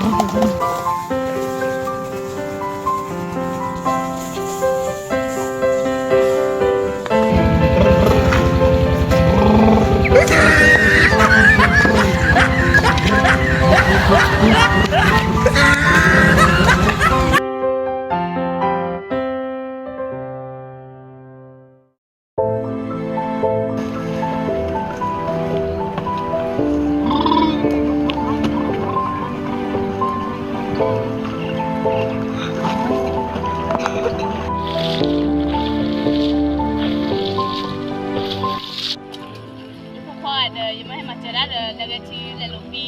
ယဖိခွါဒီး ယမ့ၢ်ဟဲမၤစၢၤဒၣ်ဒီး လဲၤဂဲၤထံလဲၤလိာ်ပံ မိ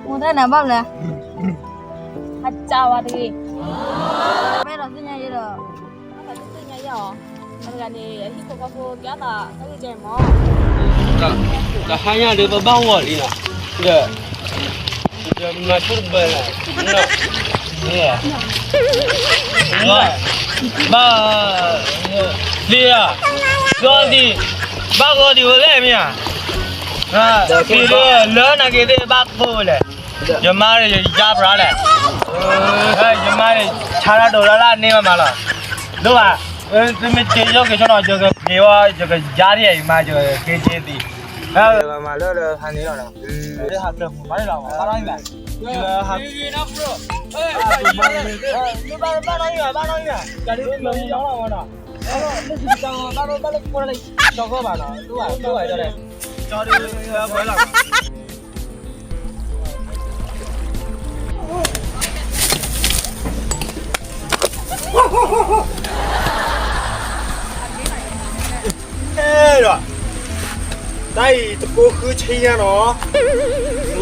ၢ်တၢ်နၤဘၣ်လဲၣ်, အစၢ်ဝဲတဂ့ၤ, ဘဲဒီးသ့ၣ်ညါယဲဒီး, သ့ၣ်ညါယဲအီၤ, အတဂၤန့ၣ် အဟံၣ်ဖိဃီဖိကဲအသး တၢ်ဂ့ၢ်ကဲမး, တဟါညါဒီးပဘၣ်ဂီၤလံနီၤ, ဒီး မၤဆိတဘၢလၢ, ဘၣ်, လံဧါ, ဂီၤဒံး, ဘၣ်ဂီၤဒံးဝဲလဲၣ်မ့ၢ်ဧါ, လၢနာ်က့သ့ၣ်ဘၣ်ကိၢ်ဝဲလဲၣ်, ယမါဒီးယယါပြးလဲၣ်, ယမါန့ၣ် ဆါတၢ်ဒိးလၢ်လၢ်န့ၢ်မးမးလီၤ, ဒိၣ်ဘၣ်, သုမ့ၢ်က့ၤယီက့ၤဆိနီၤ ယကက့ၤဝဲ ယကယါဒံးအံၤမါ ယက့ၤက့ၤသံး, လၢဟးကျၢၤမူၤဘၣ်န့ၣ်လီၤ ဘၣ်နီၢ်ယံၤဘၣ်, ဘၣ်နီၢ်ယံၤဘၣ်, ဘၣ်နီၢ်ယံၤဘၣ်, ဘၣ်နီၢ်ယံၤဘၣ်, ဘၣ်နီၢ်ယံၤဘၣ်, ဘၣ်လၢကိးလၢ ဒီကီဘၣ်နီၤ, ဒိၣ်ဘၣ်ဒိၣ်ဘၣ်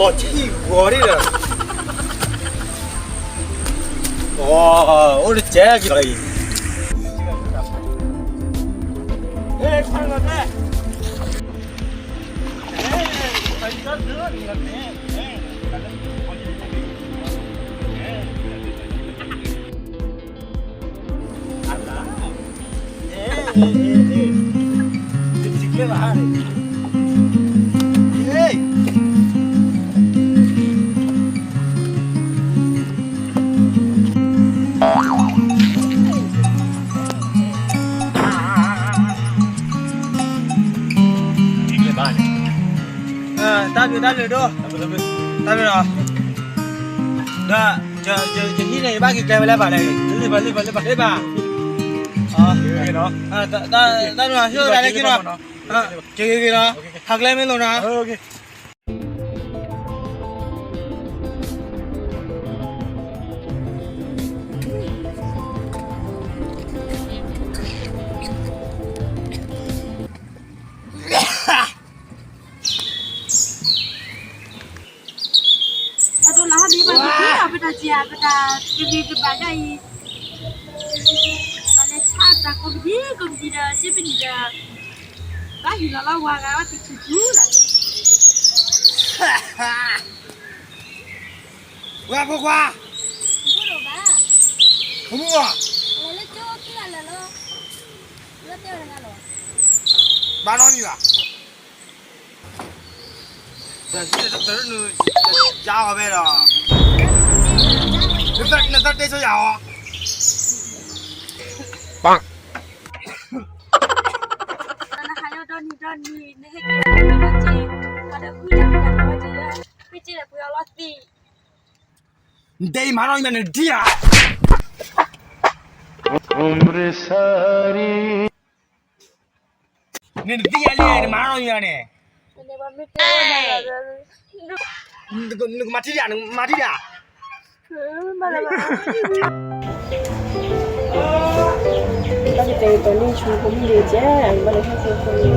ဒ်လဲၣ်, ကၠီဒုးဝဲလီၤ, အဲဒီး, တၢ်အံၤတကိးဃုဆံညါနီၤ, လီၤဆံၣ်ဂီၤဒံးဒီး, အိၣ်တကဲက့ၤလီၤအံၤ, တၢ်ဘျုးတၢ်ဘျုးဒိၣ်, တၢ်ဘျုးလီၤ, ဒီး ယဟံၣ်န့ၣ် ယဘၣ်က့ၤကျဲဝဲလၢဘၣ်လဲၣ်, လၢဘၣ်, လၢဘၣ်, လၢဘၣ်, တၢ်နုာ်ဟံၣ်အိၣ်သးလၢက့ၤနီၤ, က့ၤက့ၤက့ၤနီၤ, ဟးကျဲမ့ၢ်လိာ်နီၤ. အဒိလၢဟီဒ်ဘၣ်တက့ၢ် ပတၢ်စံး ပတၢ်ကဒုးတဘၣ်ဒၣ်အံၤ, ပလဲၤဆါတၢ်ကိးပဒံကိးပဒံဒီး က့ပနံၣ်ဒီး ဘၣ်ဟ့ၣ်လီၤလီၤဝၤဂၤဝဲတဆူၣ်ဆူၣ်လီၤ. ဝဲဖိခွါ, ဖိမုၣ်ဧၢ, ဘၣ်နီၢ်မံၤဘၣ်, ဒီးဟံၣ်တတၢ်နုာ်, ယါအီၤဖဲဒီး, နသးတ့ဆိယၤအီၤ, နဟးယီၤဒီနံၤဒီနံၤ နဟဲက့ၤလၢပှၤက့ၤ, ပှၤဒီးဃုတၢ်ဖံးတၢ်မၤဝဲက့ၤလၢ, ဃုက့ၤဒီးပှ့ၤအီၤလီၤသံး, နတဲအံၤမၤနီၢ်ယံၤမး နဒံဧါ, နဒံဧါလံ နမၤနီၢ်ယံၤန့ၣ်, နကမၤထံၣ်ဒံဧါ, နကမၤထံၣ်ဒံဧါ. ဘၣ်ကတဲာ်ကတီၤန့ၢ်ဆူဖိမုၣ်ဒံးကဲ, ဘၣ်လဲၤဟဲက့ၤဖိမုၣ်, တၢ်န့ၣ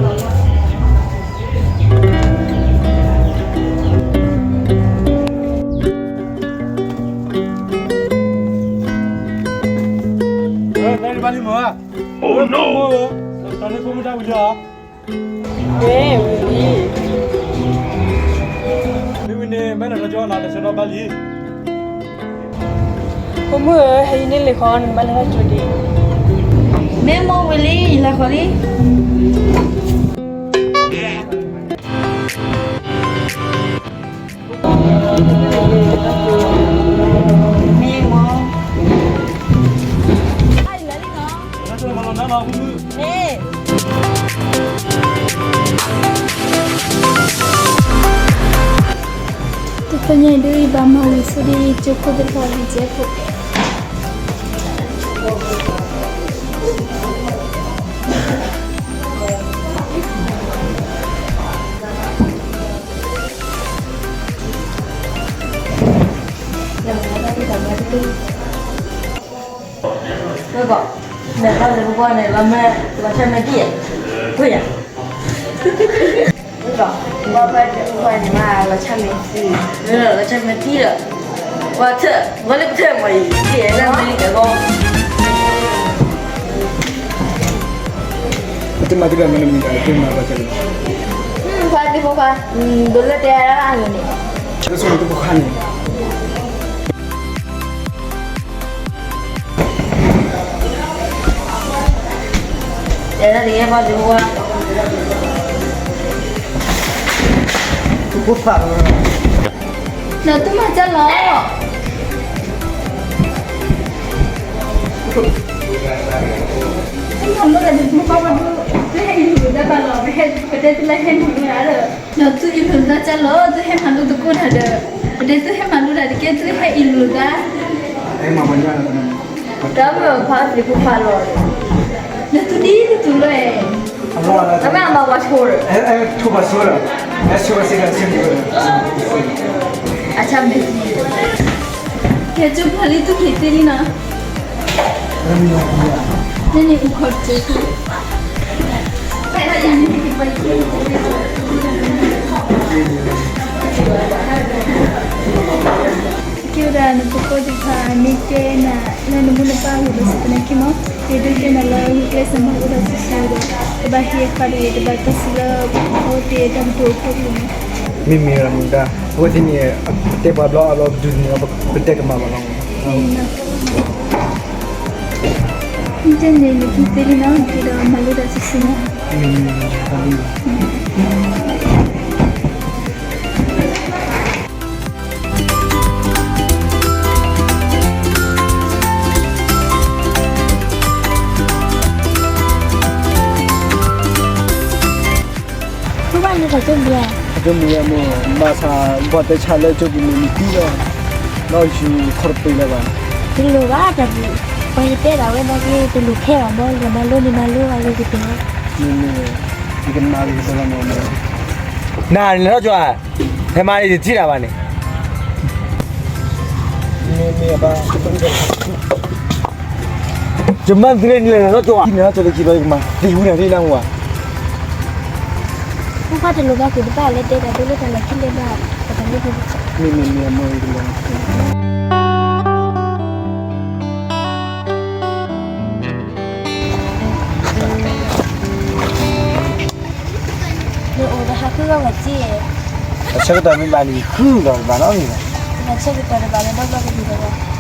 ်ဘၣ်လံမး, တၢ်န့ၣ်ဖိမုၣ်တၢ်ဝံၤလံဧါ. မ့ၢ်ဝံၤန့ၣ် ဘၣ်လဲၤထီၣ်ကၠိနၤ တဆၢထီၣ်ဘၣ်လံ. ဖိမုၣ်ဧၢ, ဟဲအံၤန့ၣ်လံၤဃီ နကဘၣ်လဲၤထီၣ်ကၠိဒံး. မ့ၢ်မိၢ်ဝံၤလံ ယလဲၤဃီၤလံ. မ့ၢ်မိၢ် မ့ၢ် တသ့ၣ်ညါဒ်အံၤ ဘၣ်မၤဝံၤဆိဒ်အံၤ ကၠိခိၣ်သ့ၣ်တဖၣ်လံကဲခိၣ် ဝဲကီး, န့ၣ်ဘၣ်လၢပကွၢ်န့ၣ် လီၤမဲာ် လီၤဆၢမဲာ်ထံဧါ, ကွၢ်ယၤ, ဝဲကီး, ဘၣ်ဖဲတကွၢ်န့ၣ်မး လီၤဆၢမဲာ်ထံ, လီၤဆၢမဲာ်ထံဒီး, ပှၤထၢၣ်, ပှၤလၢပထၢၣ်မ့ၢ်အံၤ ကဲလၢမဲာ်လံကဲဘီ, ပတမၤတဘၣ်မနုၤမံၤတၢ်လၢပမၤဘၣ်ကဲလၢ, ခွါသ့ၣ်ဖိခွါ, ဒိးလၢတဲဒၣ်အဂ့ၢ်န့ၣ်, ဆၢကဆိၣ်န့ၣ်တဖိခွါန့ၣ် တဲဒၣ်တကဲဘၣ်ဒုးဝါ, တဖိခွါ, နသူမၤကၢ်လီၤ, မၤလိတၢ်ဒုးဖိခွါဘၣ်ဒုး, သုဟဲအံၤလိာ်တၢ်ဘၣ်လီၤ, ပတဲသုလၢဟဲမၤလိတၢ်ဒီး, ဒီးသုအံၤလိာ်တၢ်ကၢ်လီၤ, သုဟဲမၤလိသကိးတၢ်ဒီး, ပတဲသုဟဲမၤလိတၢ်တကဲ သုဟဲအံၤလိာ်တၢ် တၢ်မ့ၢ်ဖးသ့ၣ်ဖိခွါလီၤ, နသုဒ်သုလီၤ, အမၤဝၤဆိ, ဆိဘၣ်ဆိဒီး, ဆိဘၣ်စ့ၢ်ကီး, အဆၢမ့ၢ်, ကဲကၠိဖျါလံ သူၣ်က့ၤသ့လံနီၤ, နန့ၣ်အူခီၣ်တကဲ, ကဲဝဲဒၣ်နဖိကိးသ့ၣ်တဖၣ် မ့ၢ်တဲနၤလၢနမိၢ်နပၢ်အဂ့ၢ်ဒီး စံးသနာ်က့မ့ၢ်, ယဒိးတဲနၤလၢဂုာ်ကျဲးစၢးမၤလိတၢ်ဆူၣ်ဆူၣ်ဒီး, တဘၣ်ဟ့ၣ်ဃာ်တဂ့ၤ, တဘၣ်တၢ်စံးလၢအိၣ်တ့ၢ်တၢ်ကတိၤအဖီခိၣ်န့ၣ်, မ့မ့ၢ်ဝဲဒၣ်မူဒါ, အဝဲသ့ၣ်န့ၣ်, ပတဲပှၤဘျီအဘျီဒုးန့ၣ် ပတဲကမၣ်ဘၣ်လီၤ, မ့ၢ်တဲန့ၣ် နကသ့လံနီၤ, ကဒီးမၤလိတၢ်ဆူၣ်ဆူၣ်နီၤ. ကၠိမုၢ်ဝဲမ့ၢ် ဘၣ်ဆၣ် ဘၣ်တဲဆါလၢကၠိပူၤန့ၣ် မ့ၢ်သံလီၤ, ဒီးယူၤခီတပ့ၤလၢၤဘၣ်, တလိၣ်ဘၣ်တၢ်ပူၤ, ပှၤယတဲဒၣ်ဝဲဒၣ်က့ တလိၣ်ခဲဘၣ်မ့ၢ် ယမၤလိန့ၣ်မၤလိအဂ့ၤကတၢၢ်, ယကမၤဂ့ၤကတၢၢ်လီၤမ့ၢ်, နၤန့ၣ်ထီၣ်ကၠိဧါ, ဟဲမၤန့ၣ် ယထံၣ်နၤဘၣ်န့ၣ် ယမၤသုလၢနလဲၤနထီၣ်ကၠိဧါ, နလဲၤထီၣ်ကၠိလၢခံဘျီ ယကမၤသံဝဲနၤ, ဖိခွါတလိၣ်ဘၣ်က့ၤတဘၣ်လၢတဲတၢ်ဒိလၢတၢ်လီၢ်ခံလဲၣ်ဘၣ်, ပတၢ်လၢပ နအိၣ်ဒီးဟးဃုဂီၢ်ဝဲက့ၢ်, အဆၢကတီၢ်မ့ၢ်ဘၣ်န့ၣ် ဃုဂီၢ်ဘၣ်နီတမံၤဘၣ်, အဆၢကတီၢ်တဘၣ်လၢဒီဘျီကဒံးဒီးဘၣ်.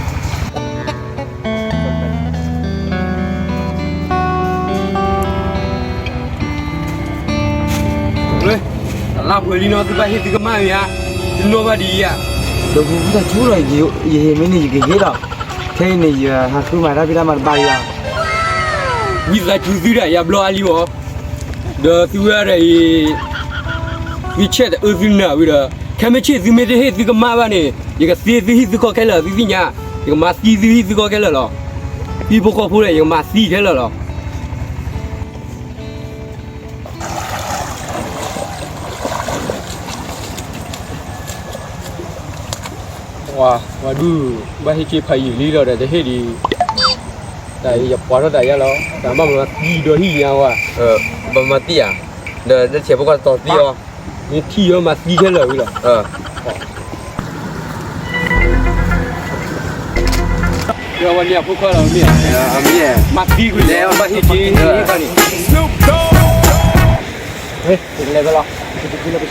အလၢပှဲၤလံနီၤ သုဘၣ်ဟ့ၣ်သုကမၣ်ဧါ, တနီၣ်ဘၣ်ဒ်အံၤဧါ, ဒီးပူၤတၢ်ထူလီၤ, ယဟ့ၣ်မ့ၢ်န့ၣ် ယကဟ့ၣ်လီၤ, ခဲအံၤန့ၣ် ယဟးဃုမၤတၢ်ဖံးတၢ်မၤတဘၣ်လံဧါ, ဝံသးစူၤသုဒၣ်ယၤဘျီအါလံမး, ဒီးသုဝဲဒၣ်အံၤ သုဆဲးတအၢသုနၢ်ဝံၤဒီး, ခဲမုၢ်ဆ့ၣ်သုမ့ၢ်တဟ့ၣ်သုကမၣ်ဘၣ်န့ၣ် ယကသ့သုဟံၣ်သုဃီခဲလၢာ်သုသ့ၣ်ညါ, ယကမၤသံသုဟံၣ်သုဃီခဲလၢာ်လီၤ, ဟံၣ်ဖိဃီဖိဒီး ယကမၤသံခဲလၢာ်လီၤ. ဝၤဒုး, ဘၣ်ဟ့ၣ်က့ၤဖးယံာ်လံလီၤဒီး တဟ့ၣ်ဒံး, တၢ်အံၤယပှၤထီၣ်တၢ်ယါလီၤ, တၢ်ဘၣ်မၤသံဒီးဟံၣ်ညါဝဲ, ဘၣ်မၤသံဧါ, ဒီးတဆဲးဖိကီၢ်တတီၤသံအီၤ, မ့ၢ်ထံၣ်အီၤမၤသံခဲလၢာ်ဝံၤလီၤ. ဝဲန့ၣ်အဖိခွါလီၤမ့ၢ်, မၤသံကွံာ်လဲၣ်, ဘၣ်ဟ့ၣ်က့ၤန့ၣ်, လဲၤဝဲလီၤ, တက့ၤလၢပဆံး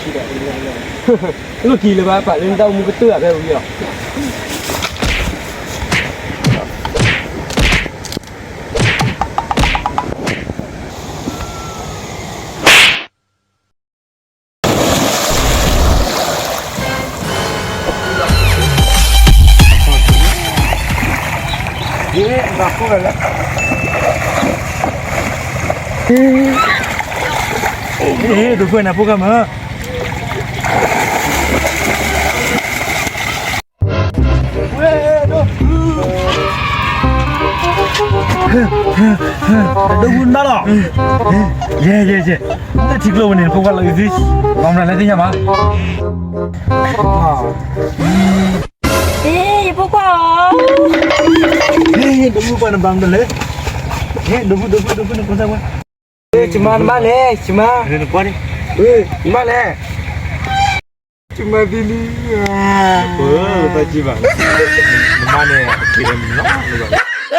ဒီး, လိၣ်က့ၤလၢၤဘၣ် ပာ်လၢနတၢ်အိၣ်မူကတၢၢ်ဖဲဝံၤလီၤ. ဒိၣ်ဖုၣ်န့ၣ်ဖိၣ်ဃာ်မး, ဒိၣ်ဖုၣ်နၢ်လီၤ, ယဲ ယဲ ယဲ, လၢထံကျိဝဲန့ၣ် ဖိၣ်ဃာ်လီၤအံၤသ့, ဘၣ်မနုၤလဲၣ်သ့ၣ်ညါဘၣ်, ယဖိၣ်ဃာ်အီၤ, ဒိၣ်ဖုၣ်ပှၢ်နဘၣ်မနုၤလဲၣ်, ဒိၣ်ဖုၣ် ဒိၣ်ဖုၣ် ဒိၣ်ဖုၣ်န့ၣ် ကစၢ်ပှၢ်, ယမါနဘၣ်လဲၣ် ယမါ, နဘၣ်လဲၣ်, ယမါလဲၣ်, ယမါသံလံ, တဘၣ်ဘၣ်, နမါန့ၣ် အက့ၤလီၤနီၤ,